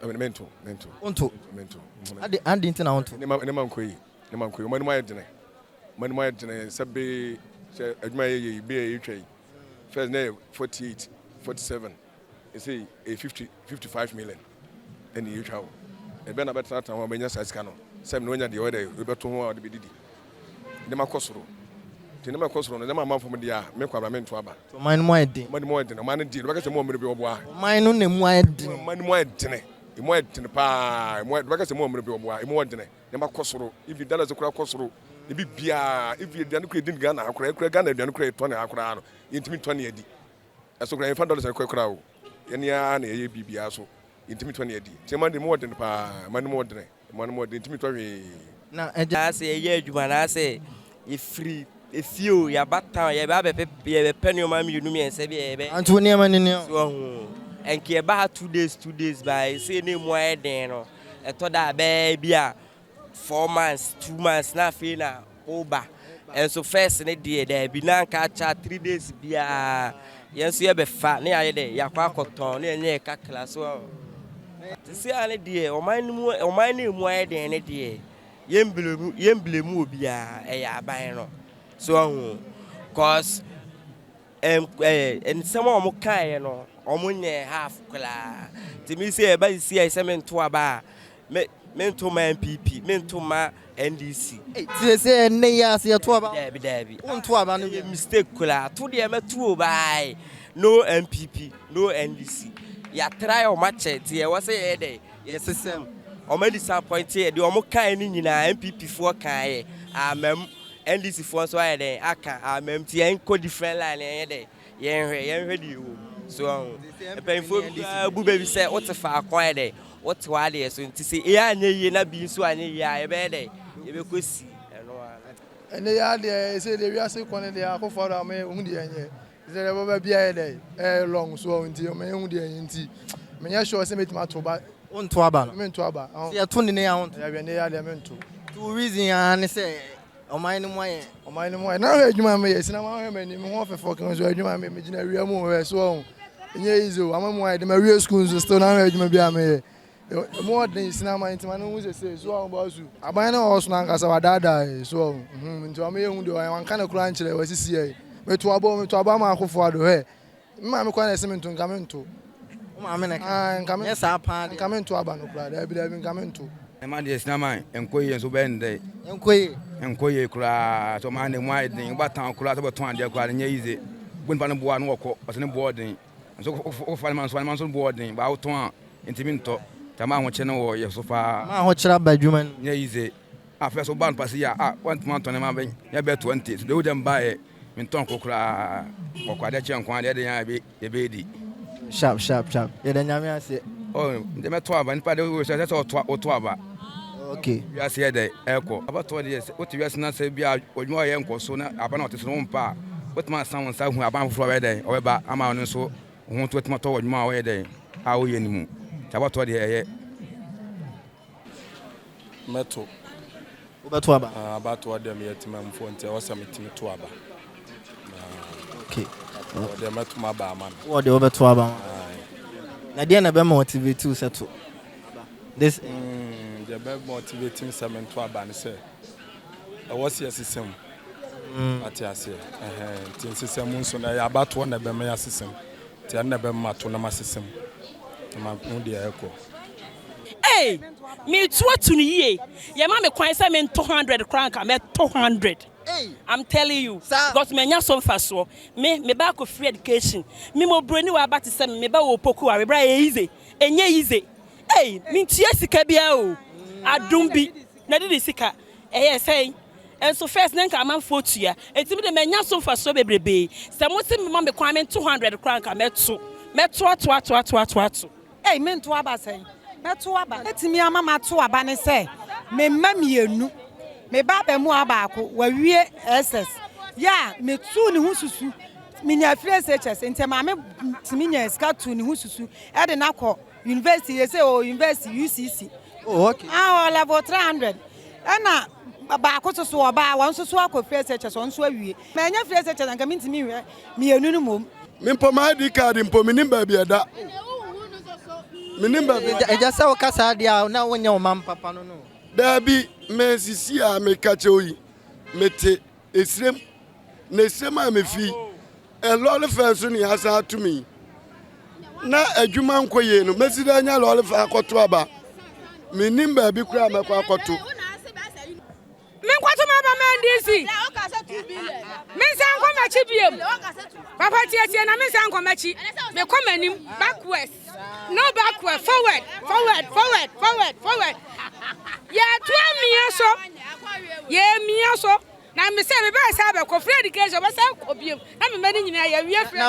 Mento, mento. Wonto? Mento. Ade ade nti na wonto? Nneɛma nneɛma nkɔ yi, nneɛma nkɔ yi. Ɔman no mu ayɛ dene. Ɔman no mu ayɛ dene sɛ bee sɛ adwuma yɛ yɛ yi, bee a yɛtwa yi. First na yɛ 48, 47. Ɛsɛ yɛ 50, 55 million. Ɛna yɛtwa wo. Ɛbɛn na bɛtenatena ho a bɛnya saa sika no. Sɛ na wanya deɛ ɔyɛ dɛ, wobɛto ho a ɔde bɛdidi. Nneɛma kɔ soro. Nti nneɛma kɔ soro no, nneɛma ama fam deɛ a, me kwabra mento aba. Ɔman no mu ayɛ den. Ɔman no mu ayɛ den. Ɔman no deɛ, wobɛka sɛ mu ɔmmerɛ bi ɔboa. Ɔman no na mu ayɛ den. Ɔman no mu ayɛ dene. Emu ayɛ dene paa. Emu ayɛ wobɛka sɛ mu ɔmmerɛ bi ɔboa. Emu wɔ dene. Nneɛma kɔ soro. Even dollars koraa kɔ soro. Ebi biara, even aduane koraa yɛdi no Ghana ha koraa, koraa Ghana aduane koraa yɛtɔ no ha koraa no, yɛntumi ntɔ ne adi. Ɛso koraa yɛmfa dollars no koraa o. Yɛn ara na yɛyɛ biribiara so. Yɛntumi ntɔ ne adi. Nti ɔman no deɛ emu wɔ dene paa. Ɔman no mu wɔ dene. Ɔman no mu wɔ dene. Yɛntumi ntɔ hwee. Na agya. Anaasɛ yɛyɛ adwuma anaasɛ yɛfiri efie o, yɛaba town, yɛba abɛpɛ yɛbɛpɛ nneɛma mmienu mmiɛnsa bi a yɛbɛ. Anto nneɛma no ni o. So wahu? Ɛnka yɛba ha 2 days 2 days ba seesei na emu ayɛ den no, ɛtɔ da a bɛyɛ bi a 4 months, 2 months na afei na woba. Ɛnso first ne deɛ, daabi, na anka akyɛ a 3 days biara yɛn nso yɛbɛfa ne yɛayɛ dɛ yɛakɔ akɔtɔn ne yɛnyɛ yɛ kakra so wahu. Seesei a ne deɛ, ɔman no mu, ɔman no emu ayɛ den ne deɛ, yɛmblame obiara, ɛyɛ aban no. So wahu? 'Cause nsɛm a wɔn kaeɛ no, wɔn nyɛ half koraa. Nti mi sɛ ɛba sisi a sɛ mento aba a, me mento ma NPP, mento ma NDC. Tie sɛ ɛnnɛ yi ase yɛto aba. Daabi, daabi. Wonto aba no bi. Ɛyɛ mistake koraa. To deɛ mɛto o baae. No NPP, no NDC. Yɛatra yɛ ɔmo akyɛ nti ɛwɔ sɛ yɛyɛ dɛ yɛsesɛm. Ɔmo disappoint yɛ deɛ ɔmo kae no nyinaa. NPP foɔ kaeɛ amam, NDC foɔ nso ayɛ dɛ aka amam, nti yɛnkɔ different line, yɛnyɛ dɛ yɛnhwɛ deɛ ɛwɔ mu so ɔho. Mpanyinfoɔ bi koraa bu baabi sɛ wote faako ayɛ dɛ wote w'adeɛ so, nti sɛ A anyɛ yie na B nso anyɛ yie a, yɛbɛyɛ dɛ yɛbɛkɔ C ɛno ara. Ɛnɛ yɛ adeɛ ɛsɛ deɛ wiase kɔ ne deɛ akɔfo ado ama yɛ hu deɛ ɛnyɛ sɛ deɛ bɛba bi ayɛ dɛ ɛyɛ long so nti ɔmo yɛ hu deɛ ɛnyɛ, nti menyɛ sure sɛ mɛtumi ato ba. Wonto aba no? Mento aba. Sɛ yɛto ne ne a, wonto? Ɛyɛ ne yɛ adeɛ mento. To reason a ne sɛ ɔman no mu ayɛ. Ɔman no mu ayɛ na hwɛ adwuma meyɛ sinama, hwɛ m'anim ho ɔfɛfɛ kan so adwuma meyɛ, megyina awia mu hwɛ so ɔho ɛnyɛ easy o. Ama mu ayɛ de ma wie school nso still na hwɛ adwuma bi a meyɛ emu ɔden sinama, nti ma no hu sese so ɔho bɔ so aban no ɔwɔ so nankasa wadaadaa yɛ so ɔho, nti ɔmo yɛ hu deɛ ɔyɛ wanka ne koraa nkyerɛ wasisi yɛ. Meto abɔ, meto aba ama akofo ado. Hwɛ me maame kwan na ɛsɛ mento, nka mento. Wo maame na Ah, nka me nyɛ saa paa deɛ. Nka mento aba no koraa, daabi daabi, nka mento. Ɛma deɛ sinama nkɔ yie nso bɛyɛ ne dɛ. Nkɔ yie. Nkɔ yie koraa sɛ ɔmaa ne mu ayɛ den. Wobɛtɔn koraa sɛ wobɛtɔn adeɛ koraa no nyɛ easy. Wo nipa no boa no wɔkɔ ɔsɛ ne boɔ den nso wofa ne ma nso ne ma nso boɔ den baa wotɔn a ntumi ntɔ nti ama ahokyere no wɔ yɛ so paa. Ma ahokyere aba adwuma no. Nyɛ easy. Afei so woba no pase yi a a wantumi antɔn ne ma bɛ nyɛ bɛ 20 so de wo dɛm baeɛ mentɔn ko koraa wɔkɔ adeɛ kyɛ nko adeɛ den a yɛbɛdi. Sharp sharp sharp, yɛda Nyame ase. Oh, nti mɛto aba. Nipa de wo sɛ sɛ ɔto aba. Wiase yɛ dɛ ɛkɔ abatoɔ deɛ sɛ wote wiase na sɛ bi a adwuma ɔyɛ nkɔ so na aba na ɔte so no wompa a, wotumi asan wo nsa hu aban foforɔ a ɔbɛyɛ dɛn ɔbɛba ama ɔno nso wo ho nso watumi atɔ wɔ adwuma a ɔyɛ dɛn a woyɛ no mu. Nti abatoɔ deɛ ɛyɛ. Mɛto. Wobɛto aba? Ah, abatoɔ deɛ meyɛ temammufoɔ nti ɛwɔ sɛ metumi to aba. Abatoɔ deɛ mɛto m'aba ama no. Wɔ deɛ wobɛto aba ma. Na deɛ na ɛbɛ motivate wo sɛ to aba this? Deɛ bɛ motivate me sɛ mento aba ne sɛ ɛwɔ sɛ yɛsesa mu. Ate aseɛ? Ɛhɛn, nti nsesa mu nso no ɛyɛ abatoɔ na ɛbɛma yɛasesa mu. Nti ɛno na ɛbɛma mato na masesa mu. Na mahu deɛ ɛkɔ. Ei, metu atu no yie. Yɛma me kwan sɛ mento 100 koraa nka mɛto 100. I'm telling you. Because manya so mfasoɔ. Me ba akɔ free education. Me mo broni wɔ aba te sɛ me ba wɔ poku a webra ɛyɛ easy. Ɛnyɛ easy. Ei, mentua sika biara o. Adom bi na de ne sika. Ɛyɛ sɛn? Nso first ne nka amanfoɔ tua. Enti me de manya so mfasoɔ bebrebe. Sɛ mo se mema me kwan mento 100 koraa nka mɛto. Mɛto ato ato ato ato ato. Ei, mento aba sɛn? Mɛto aba. Ɛtumi ama mato aba ne sɛ me mma mmienu, me ba abaamua baako wawie SS yɛ a metuu ne ho susu, menya afiri SHS nti maame tumi nya sika tuu ne ho susu ɛde no akɔ university yɛ sɛ ɔwɔ university UCC. Oh, okay. Ah, ɔwɔ level 300. Ɛna baako nso so ɔbaa wɔn nso so akɔ free SHS, wɔn nso awie. Manya free SHS anka mentumi nhwɛ mmienu no mmom. Me mpo my ID card mpo menim baabi ɛda. Menim baabi. Agya sɛ woka saa deɛ a na wonyɛ ɔman papa no no. Daabi, me sisi a meka kyerɛ wo yi, mete esirem. Na esirem a mefi, lɔre fɛ nso ne yɛasan ato me yi. Na adwuma nkɔ yie no, mɛsi dɛ anya lɔre fɛ akɔto aba. Menim baabi koraa a mɛkɔ akɔto. Menkɔto m'aba ma NDC. Mensan nkɔ m'akyi biom. Papa tietie na mensan nkɔ m'akyi. Mekɔ m'anim backwards. No backward, forward, forward, forward, forward, forward. Yɛto amia so. Yɛmia so. Na me sɛ mebɛyɛ sɛ abɛkɔ free education bɛsɛ kɔ biom. Na me mma no nyinaa yɛwie free.